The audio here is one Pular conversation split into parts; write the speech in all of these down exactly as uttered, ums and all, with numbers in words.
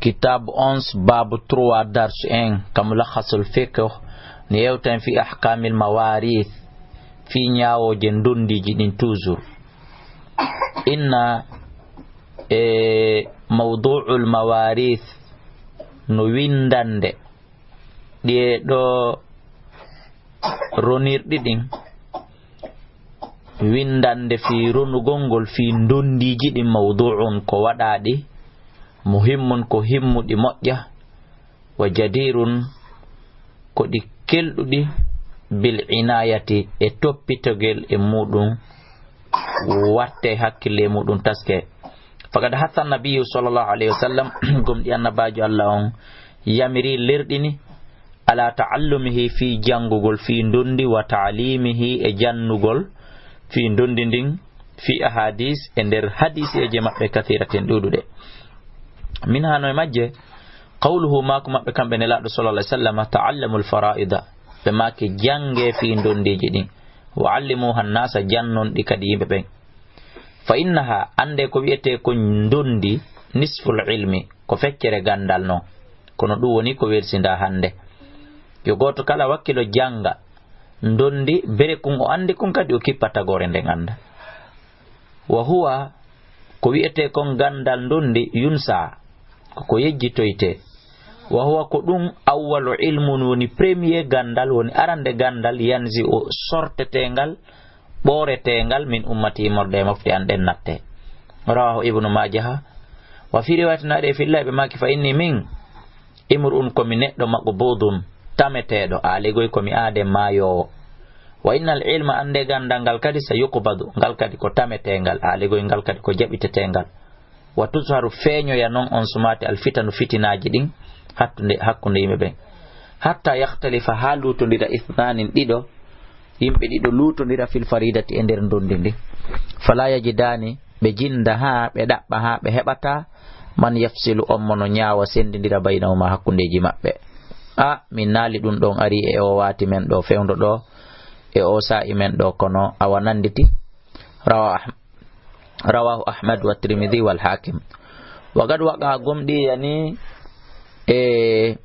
Kitab onze, babu trois, darsu un, ka Mulakhasul Fiqh, no yewta en fi ahkamil mawarith, fi ñaawooje ndondiiji ɗin toujours. Inna e mawdu'ul mawarith no windande ɗi e ɗo ronirɗi ɗin, windande fii ronugol ngol fii ndondiiji ɗin mawdu'un ko waɗaaɗi, muhimmun ko himmuɗi moƴƴa, wa jadirun ko ɗi kelɗuɗi bil inayati e toppitogel e muɗum watte hakkille e muɗum taske. Faqad hatha nabiyyu sallallahu alayhi wa sallam, gomɗi annabaajo Allah on yamiri lerɗini ala ta'allumihi fii janngugol fii ndondi wa ta'limihi e jannugol fii ndondi ndin fii ahadis e nder hadiseeje maɓɓe kathiratin ɗuuɗuɗe. Min hano e majje, qawluhu, maaku maɓɓe kamɓe Nelaaɗo sallallahu alayhi wa sallam, ta'allamul fara'ida, ɓe maaki jannge fii ndondiiji ɗin, wa allimuha nnasa, jannon ɗi kadi yimɓe ɓen. Fa innaha, annde ko wi'etee ko ndondi, nisful ilmi, ko feccere ganndal non. Kono ɗum woni ko welsindaa hannde. Yo gooto kala wakkilo jannga ndondi, bere kun o anndi kun kadi o kippa tagoore nden annda. Wa huwa, ko wi'etee kon ganndal ndondi, yunsa, ko ko yejjitoytee. Wa huwa, ko ɗum awwalu ilmun woni premier ganndal, woni arande ganndal, yanzi o sorteteengal, ɓooreteengal min ummati immorde e mofte an ɗen natte. Rawahu Ibnu Maajaha. Wa fi riwayatin ari e fillay ɓe maaki fa inni min imru'un ko mi neɗɗo maqbudun tameteeɗo aaligoy ko mi aade maayoowo. Wa innal ilma annde ganndal ngal kadi sa yuqbadu ngal kadi ko tameteengal aaligoy ngal kadi ko jaɓiteteengal. Wa tuzharu feeñoya non on sumaati alfitanu fitinaaji ɗin hattunde hakkunde yimɓe ɓen. Hatta yahtalifa haa luutondira isnaanin ɗiɗo yimɓe ɗiɗo luutondira fil faridati e nder ndondi ndi. Fala yajidani ɓe jinda haa ɓe ɗaɓɓa haa ɓe heɓata man yafsilu on mo no ñaawa sendindira baynahuma hakkundeji maɓɓe. A min naali ɗum ɗon ari e o waati men ɗo fewndo ɗo e o saa'i men ɗo kono awa nanditi. Rawa Ahmad. Rawahu Ahmad wa Tirmidhi wal Hakim. Wa qad waqa gomɗi yani e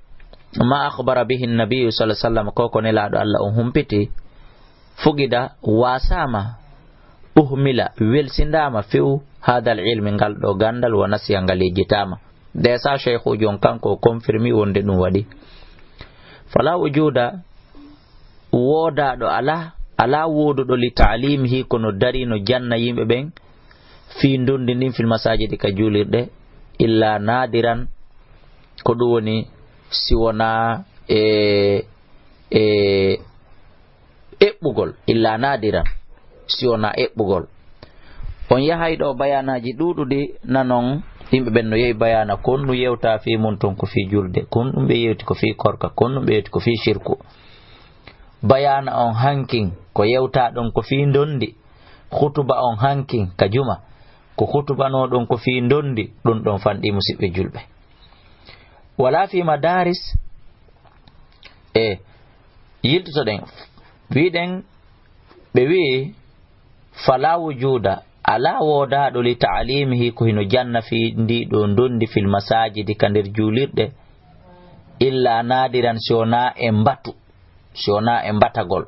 ma akhbara bihi nabiyyu sallallahu alaihi wasallam ko ko nelaaɗo Allah on humpiti fugida wasama uhmila welsindama few hadal ilmi ngal ɗo gandal wa nasiya ngal yejjitama. Desa sheikhujo on kanko o confirmi wonde ɗum waɗi. Fala wujuda woodaaɗo alaa, alaa wooduɗo li ta'limihi kono darino janna yimɓe ɓen fii ndondi ndin fil masajidi ka juulirɗe, illa nadiran ko ɗum woni si wonaa e e eɓɓugol, illa nadiran si wonaa eɓɓugol. On yahay ɗo bayanaaji ɗuuɗuɗi nanon yimɓe ɓen no yehi bayana kon ɗum yewta fii mun ton ko fii julde, kon ɗum ɓe yewti ko fii korka, kon ɗum ɓe yewti ko fii shirku. Bayana on hankin ko yewta ɗon ko fii ndondi, khutuba on hankin ka juma ko khutubano ɗon ko fii ndondi. Ɗum ɗon fanɗi musiɓɓe julɓe. Wala fii madaris e yiltotoɗen wiɗen ɓe wi'i fala wujuda alaa woodaaɗo li ta'limihi ko hino janna fii ndi ɗo ndondi fil masajidi ka nder juulirɗe illa nadiran si wonaa e mbatu si wonaa e mbatagol.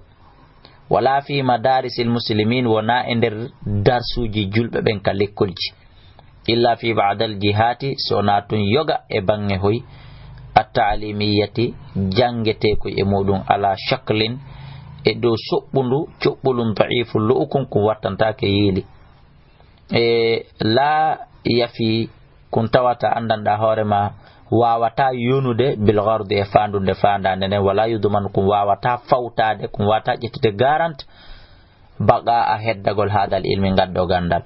Wala fii madarisil muslimin wonaa e nder darsuuji julɓe ɓen ka lekkolji. Illa fii ba'dal jihaati si wonaa tun yoga e baŋŋe hoy attaalimiyyati janngeteekoy e muɗum ala shaklin e dow soɓɓundu coɓɓulun da'ifun lo'ukun kun wattantaake yiili. E laa yafi kun tawata anndanɗaa hoore ma waawataa yonude bil ghardi e faandunde faandaande nden wala yudumanu kun waawataa fawtaade kun waawataa ƴettude garant baqa a heddagol haadal ilmi ngal ɗo gandal.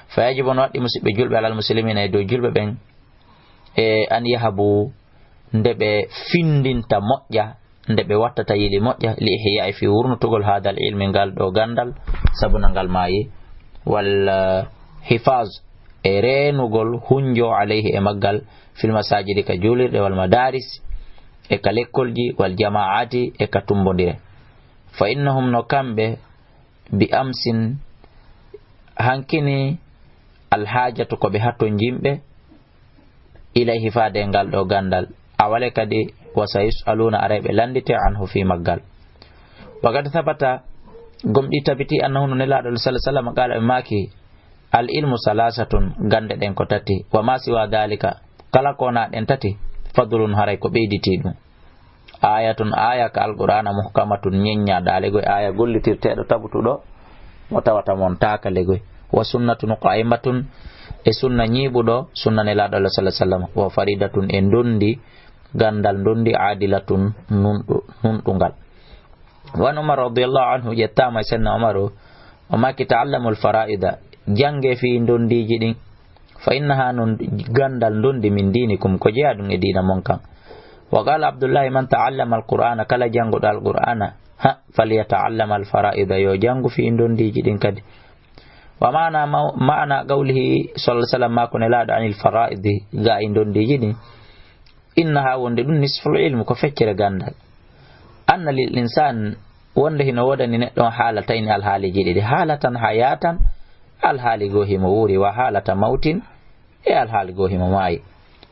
Fa yajibu no waɗɗi musiɓɓe julɓe alal muslimina e dow julɓe ɓen e an yahabu nde ɓe findinta moƴƴa nde ɓe wattata yili moƴƴa li ihya'i fii wurnutugol haadal ilmi ngal ɗo gandal sabuna ngal maayi wal hifaz e reenugol hunjo alayhi e maggal fil masajidi ka juulirɗe wal madaris e ka lekkolji wal jama'ati e ka tumbondire. Fa innahum no kamɓe bi amsin hankini alhaajatu ko ɓe hatonjinɓe ilayhi faade e ngal ɗoo ganndal. Awale kadi, wa sayus'aluuna, aray ɓe lanndite, anhu fii maggal. Wa qad thabata, gomɗii tabitii, annahu no Nelaaɗo sallallahu alaihi wasallam qaala ɓe maaki, al ilmu salaasatun, gannde ɗen ko tati, wa ma siwa dhalika, kala ko wonaa ɗen tati, fadlun, haray ko ɓeyditii ɗum. Aayatun, aaya ka Alqur'aana, muhkamatun, ñeññaa ɗaa legoy, aaya gollitirteeɗo tabutuɗo, mo tawata montaaka legoy. Wa sunnatun qaimatun, e sunna ñiiɓuɗo, sunna Nelaaɗo Allah sallallahu alaihi wasallam. Wa faridatun, e ndondi, ganndal ndondi, adilatun, nunɗu-, nunɗungal. Wa an Umar radiyallahu anhu, ƴettaama e Senna Umaru, o maaki, ta'allamul fara'ida, jannge fii ndondiiji ɗin. Fa innaha, non ganndal ndondi, min dinikum, ko jeyaa ɗum e diina mon kan. Wa qala Abdullahi, man ta'allama al-Qur'ana, kala jannguɗo al-Qur'ana, ha, falyata'allam al-fara'ida, yo janngu fii ndondiiji ɗin kadi. Wa ma'ana maw-, ma'ana qawlihi sallallahu alaihi wasallam, maako Nelaaɗo, anil fara'idi, gaa e ndondiiji ɗin. Innaha, wonde ɗum, nisful ilmi, ko feccere ganndal. Anna lil insan, wonde hino woodani neɗɗo on haalatayni, alhaaliiji ɗiɗi. Haalatan hayatan, alhaali goo himo wuuri, wa haalata mawtin, e alhaali goo himo maayi.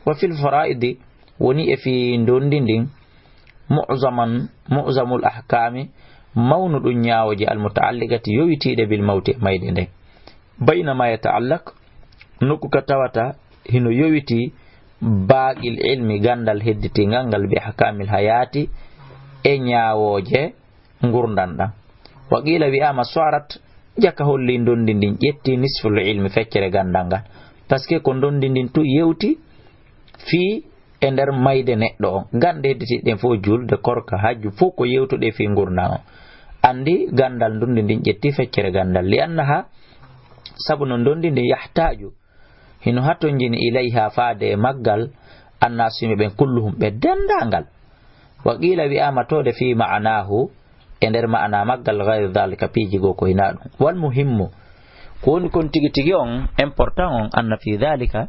Wa fil fara'idi, woni e fii ndondi ndin, mu'zaman, mu'zamul ahkami, mawnu ɗum ñaawooje, al muta'alliqati, yowitiiɗe, bil mawti, e mayde nden. Baynama yata'allaq, nokku ka tawata hino yowitii, baaqil ilmi, ganndal hedditingal ngal, bi ahkamil hayati, e ñaawooje ngurndan ɗan. Wa qiila, wi'aama, sarat, jaka holli ndondi ndin ƴetti nisful ilmi, feccere ganndal ngal. Parce que ko ndondi ndin tu yewti fii e nder mayde neɗɗo on. Gannde hedditiiɗe ɗen fof, julde, korka, hajju, fof ko yewtuɗe fii ngurndan on. Anndi ganndal ndondi ndin ƴetti feccere ganndal. Li annaha, sabu no ndondi ndin, yahtaaju, hino hatonjini, ilayha, faade e maggal, annaasu, yimɓe ɓen, kulluhum, ɓe denndaangal. Wa qiila, wi'aama, toode, fii ma'anahu, e nder ma'ana maggal, gayru dhalika, piiji goo ko hinaa ɗum. Wal muhimmu, ko woni kon tigi tigi on, important on, anna fii dhalika,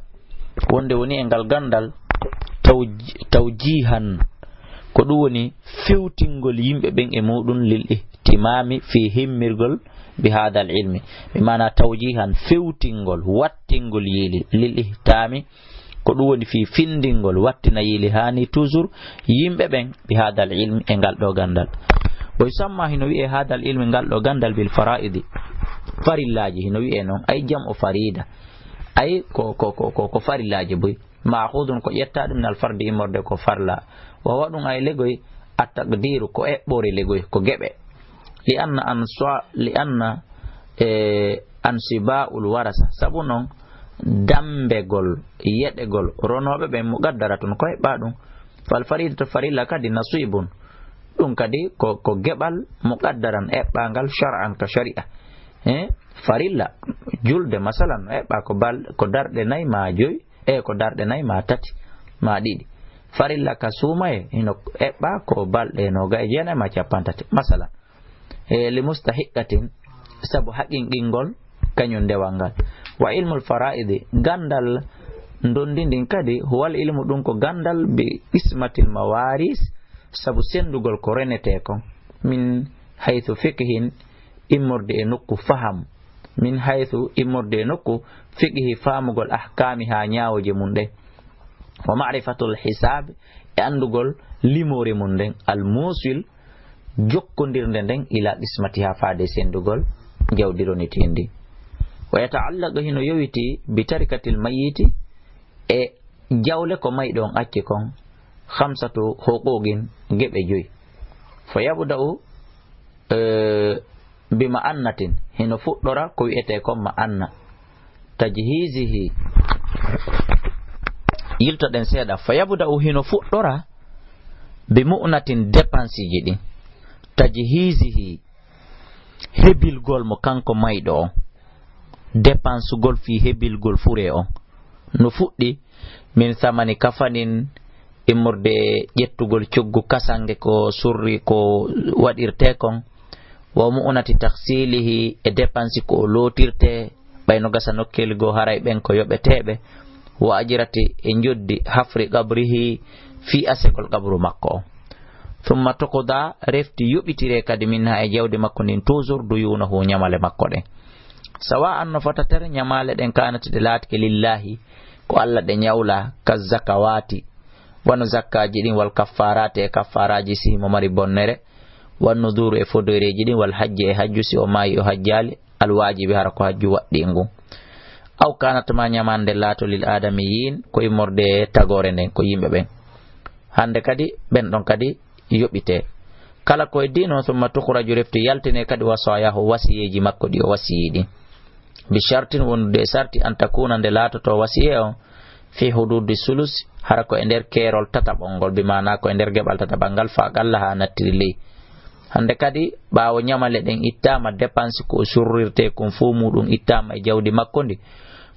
wonde woni e ngal ganndal, taw-, tawjihan, ko ɗum woni fewtingol yimɓe ɓen e muɗum, lil ihtimami, fii himmirgol, bi hadal ilmi, bi maana tawjihan, fewtingol, wattingol yiili, lil ihtimami, ko ɗum woni fii findingol, wattina yiili, haani toujours yimɓe ɓen, bi hadal ilmi, e ngal ɗoo ganndal. Wa yusamma, hino wi'ee hadal ilmi, ngal ɗoo ganndal, bil fara'idi, farillaaji, hino wi'ee non, ay jam'u farida, ay ko, ko, ko, ko, ko farillaaji buy. Ma'khudun, ko ƴettaa ɗum, min al fardi, immorde ko farla. Wa huwa, ɗum ay legoy, at taqdiru, ko eɓɓoore legoy, ko geɓe. Li anna answa-, li anna, e, ansiba'ul warasa, sabu non dambegol, yeɗegol ronooɓe ɓen, muqaddaratun, ko eɓɓaa ɗum. Fal faridatu, farilla kadi, nasibun, ɗum kadi ko, ko geɓal, muqaddaran, eɓɓaangal, shar'an, ka shari'a. Eh, farilla, julde, masalan, no eɓɓaa ko bal-, ko darɗe nay maa joy, e ko darɗe nay maa tati maa ɗiɗi. Farilla ka suumaye hino eɓɓaa ko balɗe noogay e jeenay maa cappanɗe tati, masalan. E li mustahiqqatin, sabu haqqinɗingol kañum ndewal ngal. Wa ilmul fara'idi, ganndal ndondi ndin kadi, huwal ilmu, ɗum ko ganndal, bi ismatil mawaris, sabu senndugol ko renetee kon, min haythu fiqhin, immorde e nokku faham, min haythu, immorde e nokku fiqhi, faamugol, ahkaamiha, ñaawooje mum ɗen, wa ma'rifatul hisaab, e anndugol limoore mum nden, al muusil, jokkondirde nden, ila qismatiha, faade senndugol jawdi ronitiindi. Wa yata'allaqu, hino yowitii, bi tarikatil mayyiti, e jawle ko mayɗo on acci kon, khamsatu huquqin, geɓe joy. Fa yabda'u, eh, bi ma'annatin, hino fuɗɗora ko wi'etee kon ma'anna. Tajhizihi, yiltoɗen seeɗa. Fa yabda'u, hino fuɗɗora, bi mu'natin, dépensiji ɗin. Tajhizihi, hebilgol mo kanko mayɗo on, dépensegol fii hebilgol furee on, no fuɗɗi, min samani kafanin, immorde ƴettugol coggu kasange ko surri ko waɗirtee kon, wa mu'unati taksilihi, e dépense ko o lootirtee, ɓay no gasa nokkeeli goo haray ɓen ko yoɓeteeɓe, wa ajrati, e njoddi hafri qabrihi, fii asegol qabru makko on. Thumma tuqda, refti yoɓitiree kadi minha, e jawdi makko ndin, toujours duyunahu, ñamale makko ɗen. Sawa'an, no fota tere, ñamale ɗen kanat, ɗe laatike, lillahi, Ko Alla ɗe ɲawla, ka zakawaati, wano zakkaaji ɗin, wal kaffaaraati, e kaffaaraaji si himo mari bonnere, wan nuduuru, e fodoyreeji ɗin, wal hajji, e hajju si o maayi o hajjaali, al waajibi, hara ko hajju waɗɗii ngun. Aw kaanat, maa ɲamande laato, lil aadamiyiin, ko immorde e tagoore nden, ko yimɓe ɓen. Hande kadi, ɓen ɗon kadi yoɓitee. Kala ko e diino, summa tukhraju, refti yaltinee kadi wasaayaahu, wasiyeeji makko ɗi o wasiyii ɗin. Bi shartin, wondude e sarti, an takuuna, nde laatoto wasiyee on, fi huduudi sulus, hara ko e nder keerol tataɓol ngol, bi maanaa ko e nder geɓal tataɓal ngal, fa aqalla, haa nattiri ley. Hande kadi, ɓaawo ɲamale ɗen ittaama, dépense ko o surrirtee kon fow muuɗum ittaama e jawdi makko ndi,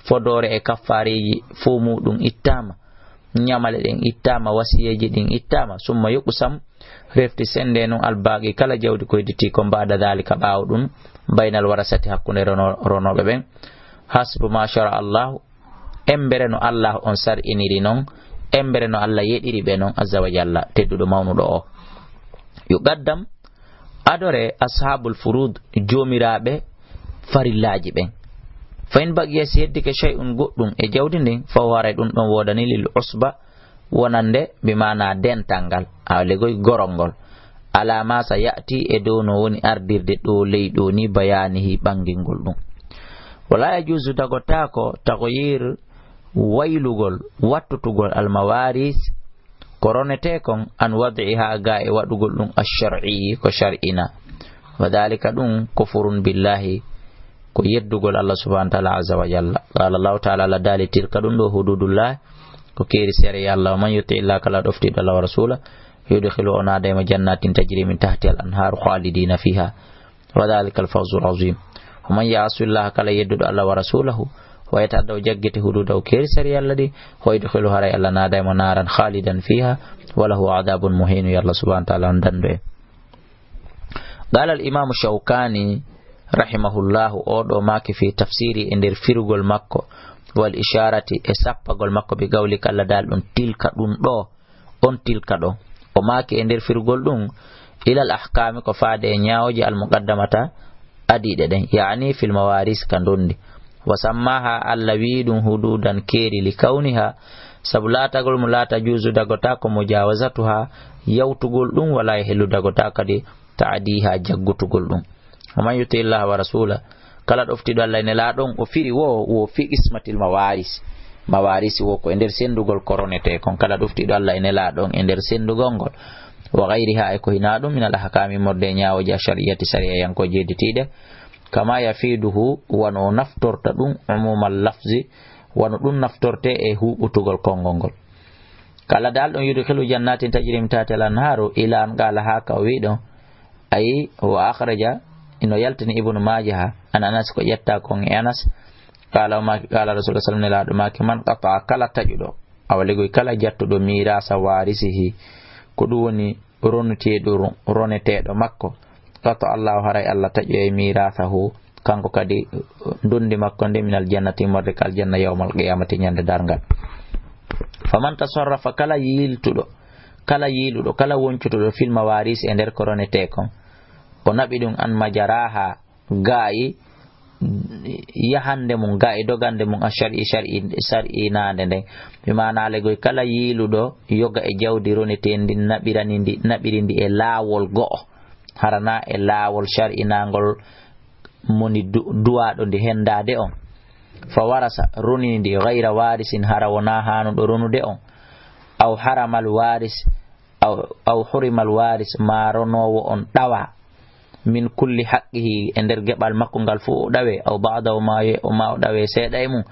fodoore e kaffaareeji fow muuɗum ittaama, ɲamale ɗen ittaama, wasiyeeji ɗin ittaama, summa yuqsam, refti sende nun, al baaqi, kala jawdi ko hedditii kon, ba'da daalika, ɓaawo ɗum, baynal warasati, hakkunde rono-, ronooɓe ɓen, hasbu ma shara Allahu, embere no Allah on sar'iniri non, embere no Allah yeɗiri ɓe non, azza wa jalla, tedduɗo mawnuɗo o. Yuqaddam, adore ashaabul furuud, joomiraaɓe farillaaji ɓen. Fa in baqiya, si heddike shay'un, goɗɗum e jawdi ndin, fa huwa, haray ɗum ɗon woodani lil usba, wonande bi maanaa dental ngal, a legoy gorol ngol. Ala ma sa ya'ti, e dow no woni ardirde ɗoo ley ɗoo ni, bayaanihi, ɓangingol ɗum. Wala yajuuzu, dagotaako, taxyiir, waylugol, wattutugol, al mawaris, ko ronetee kon, an wad'iha, gaa e waɗugol ɗum, ash-shar'i, ko shar'ina. Wa dhalika, ɗum, kufrun billahi, ko yeddugol Allah subhanahu wa ta'ala azza wa jalla. Qala Allahu ta'ala, Allah daali, tilka, ɗum ɗoo, hududullah, ko keeri sariya Allah. Wa man yuti illah, kala ɗoftiiɗo Allah wa rasula, yudkhilu, o naada mo, jannatin tajri min tahtiha al anharu khalidina fiha. Wa dhalika al fawzu al azim. Wa man ya'si Allah, kala yedduɗo Allah wa rasulahu, wa yata'adda, o jaggiti, hududahu, keeri sariya Allah ɗi, wa yudkhilu, haray Allah naada mo, naran khalidan fiha, wa lahu adabun muhinu, yo Allah subhanahu wa ta'ala on dandu en. Qala al imamu Shawkani rahimahullahu, o ɗoo maaki fi tafsiri, e nder firugol makko, wal isharati, e sappagol makko, bi qawli, kala dal ɗum, tilka, ɗum ɗoo, on tilka ɗoo. O maaki e nder firugol ɗum, ilal ahkami, ko faade e ɲaawooje, al muqaddamata, adiiɗe ɗen, yaani fil mawaris, ka ndondi. Wa sammaha, Allah wi'i ɗum hududan, keeri, li kawniha, sabu laatagol mo la tajuzu, dagotaako, mujawazatuha, yawtugol ɗum, wala yahillu, dagotaako kadi ta'diha, jaggutugol ɗum. Wa man yuti illaha wa rasula, kala ɗoftiiɗo Allah e Nelaaɗo on, o firi wo, wo fi qismatil mawaris. Mawaris wo ko e nder sendugol ko ronetee kon. Kala ɗoftiiɗo Allah e Nelaaɗo on e nder sendugol ngol. Wa ghayriha, e ko hinaa ɗum, minal ahkami, immorde e ɲaawooje, ash-shar'iyyati, sariyayankooje, jedditiiɗe. Kama yafiduhu, wano o naftorta ɗum, umumal lafzi, wano ɗum naftortee e huuɓutugol konngol ngol. Kala dal ɗum, yudkhilu jannatin tajri min tahtiha al anharu, ila an qala, haa ka o wi'i ɗon, ay, wa akhraja, ino yaltini Ibnu Maajaha, an Anas, ko ƴetta kon e Anas, qala, o maaki, qala Rasulullah sallallahu alaihi wasallam, Nelaaɗo maaki, man qata'a, kala taƴuɗo, awa legoy, kala jattuɗo, mirasa warisihi, ko ɗum woni ronuteeɗo, roneteeɗo makko, qata'a Allahu, haray Allah taƴoyay, mirasahu, kanko kadi, ndondi makko ndi, minal jannati, immorde ka aljanna, yawmal qiyamati, ɲande darngal. Faman tasarrafa, kala yiiltuɗo, kala yiiluɗo, kala woncutuɗo, fil mawaris, e nder ko ronetee kon, o naɓi ɗum, an majaraha, gaayi yahande mum, gaayi dogande mum, a shar'i, shar'i, shar'inaande nden. Bi maanaa, legoy, kala yiiluɗo yoga e jawdi roneteendi, naɓirani ndi, naɓiri ndi e laawol go'o, hara naa e laawol shar'inaangol mo ni du-, duwaaɗo ndi hendaade on. Fa warasa, ronini ndi, ghayra warisin, hara wonaa haanuɗo ronude on. Aw haramal waris, aw, aw hurimal waris, maa ronoowo on ɗawaa, min kulli haqqihi, e nder geɓal makko ngal fof o ɗawee, aw ba'dahu, maa ye-, maa o ɗawee seeɗa e mum,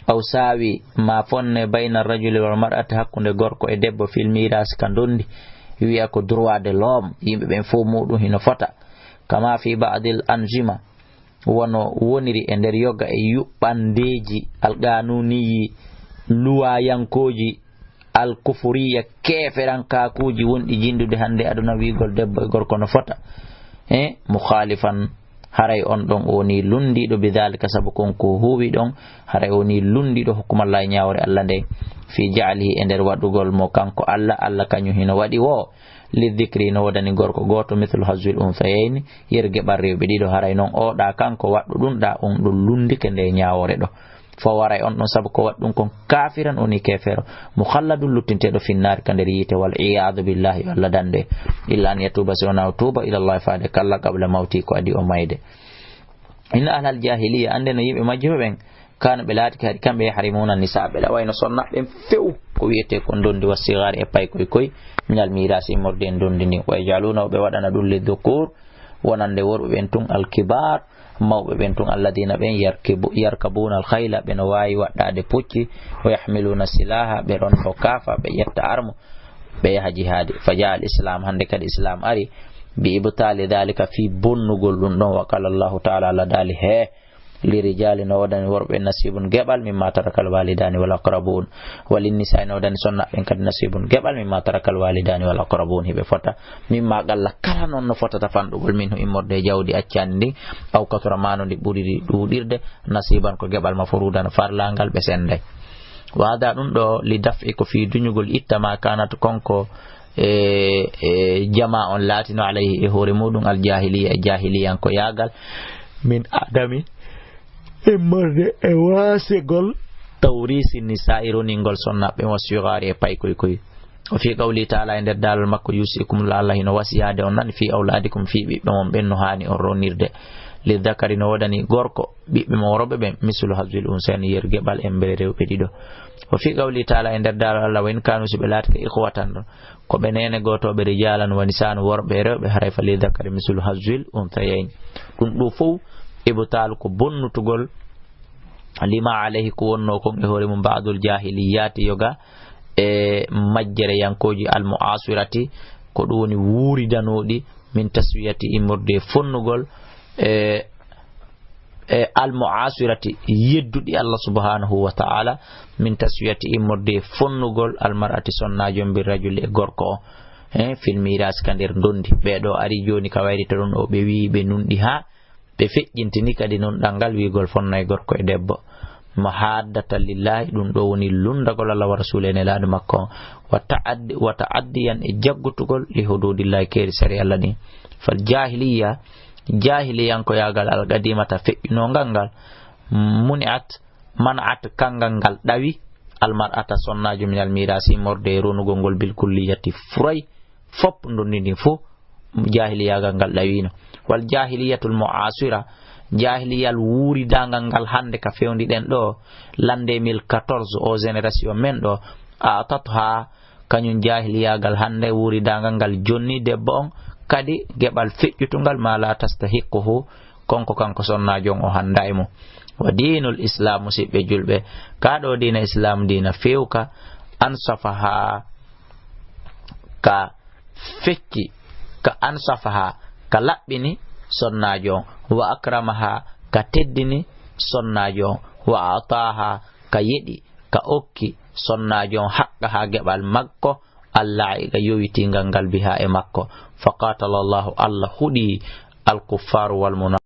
aw saawi, maa fonne, bayna rajuli wal mar'ati, hakkunde gorko e debbo, fil miiraasi, ka ndondi, wi'a ko droit de l'homme, yimɓe ɓen fof muɗum hino fota, kama fi ba'dil anzima, wano woniri e nder yoga e yuɓɓandeeji alqanuuniyi luwaayankooji alkufuriya keeferankaakuuji wonɗi jindude hannde aduna wi'ugol debbo e gorko no fota. Eh, mukhalifan, haray on ɗon o woni lunndiiɗo, bidhalika, sabu kon ko huuwi ɗon, haray o woni lunndiiɗo hukumallaahi, ɲaawore Allah nde, fi ja'alihi, e nder waɗugol mo kanko Allah, Allah kaɲum hino waɗi wo, lidhikri, no woodani gorko gooto, mithlu hazzil unthayayni, yer geɓal rewɓe ɗiɗo, haray non o ɗa kanko waɗɗo ɗum ɗa, on ɗum lunndike nde ɲaawore ɗo. Fo waray on ɗon, sabu ko waɗi ɗum kon kaafiran, woni keefeero, mukhalladun, luttinteeɗo, finnaari, ka nder yiite, wal iyaadu billahi, yo Allah dandu en, illa an yatuuba, si wonaa o tuuba, ilallahi, faade ka Allah, qabla mawti, ko adii o mayde. Inna ahlal jaahiliya, annde no yimɓe majjuɓe ɓen, kaanu ɓe laatike hari kamɓe yahrimuuna nisaa, ɓe ɗawayno sonna ɓen few, ko wi'etee ko ndondi wa sigaari e paykoy koy, minal miiraasi immorde e ndondi ndin, wa yaj'aluuna, o ɓe waɗana ɗum li dhukuur, wonande worɓe ɓen tun, alkibaar, mawɓe ɓen tun, alladina ɓen yarkibu-, yarkabuuna alkhayla, ɓe no waawi waɗɗaade pucci, wa yahmiluuna silaaha, ɓe ɗon ɗo kaafa, ɓe ƴetta armu, ɓe yaha jihaadi. Fa jaa al islam, hannde kadi islam ari, bi ibtaali dhalika, fii bonnugol ɗum ɗon, wa qaala Allahu taala, Allah daali, hee, li rijaali no woodani worɓe nasibun geɓal, mimma tarakal walidaani wal aqrabuun, wa linnisaa'i no woodani sonna ɓen kadi nasibun geɓal, mimma tarakal walidaani wal aqrabuun, hiɓe fota, mimma qalla kala non no fotata fanɗugol, minhu immorde e jawdi accandi ndin, aw kathura maa no ndi ɓuriri ɗuuɗirde, nasiban ko geɓal, mafruudan farlangal ɓe senday. Wa hada ɗum ɗo li daf'i ko fii duñugol itta ma kanat konko e, e jama on laatino alayhi e hoore muɗum al jahiliya e jahiliyan ko yaagal min adami immorde e waasegol tawrisi nisa'i roningol sonnaɓe wa sigari e paykoy koy. O fii qawli taala e nder daalal makko yusikum la Allah hino wasiyaade on nan fii awlaadikum fii ɓiɓɓe mon ɓen no haani on ronirde. Li dhakari no woodani gorko ɓiɓɓe mo worɓe ɓen mislu hazwil unsayni yer geɓal embere rewɓe ɗiɗo. O fii qawli taala e nder daalal Allah wa in kanu si ɓe laatike ikhwatan ɗon ko ɓe neene gootooɓe rijaalan wani saanu worɓe e rewɓe haray fa li dhakari mislu hazwil unsayayni. Ɗum ɗo fow ibtaal ko bonnutugol lima alayhi ko wonnoo kon e hoore mum ba'dul jahiliyaati yoga e majjere yankooji al mu'asirati ko ɗum woni wuuridanooɗi min taswiyati immorde e fonnugol e e al mu'asirati yedduɗi Allah subhanahu wa ta'ala min taswiyati immorde e fonnugol al mar'ati sonnaajo bi rajuli e gorko o he fil miras ka nder ndondi ɓeeɗo ari jooni ka wayrita ɗon o ɓe wi'i ɓe nunɗi haa ɓe feƴƴintini kadi nunɗal ngal wi'ugol fonnay gorko e debbo. Mahaddatan lillahi, ɗum ɗo woni lunndagol Allah wa Rasuulu e Nelaaɗo makko on. Wa ta'addi-, wa ta'addiyan e jaggutugol li huduudillahi keeri sariya Allah ɗin. Fal jaahiliyya, jaahiliyankoyaagal al qadimata feƴƴunongal ngal, muni'at, man'at kanngal ngal ɗawi, al mar'ata sonnaajo minal miiraasi immorde e ronugol ngol bil kulliyati furay, fop ndondi ndin fof jaahiliyaagal ngal ɗawiino. Wal jaahiliyatul mu'asira, jaahiliyal wuuridaangal ngal hannde ka fewndi ɗen ɗo, l'année mille quatorze o génération men ɗo, a atat haa kañum jaahiliyaagal hannde wuuridaangal ngal jonni debbo on, kadi geɓal feƴƴutungal ma la tastahiqquhu, kon ko kanko sonnaajo on o hannda e mum. Wa diinul islaam, musiɓɓe julɓe, ka ɗo diina islaam diina fewka, ansafaha ka fecci, ka ansafaha, ka laɓɓini sonnaajo on, wa akramaha, ka teddini sonnaajo on, wa ataaha, ka yeɗi, ka okki sonnaajo on haqqaha geɓal makko, alla'iqa yowitingal ngal biha e makko. Fa qatala Allahu, Allah huɗi al kuffaaru wal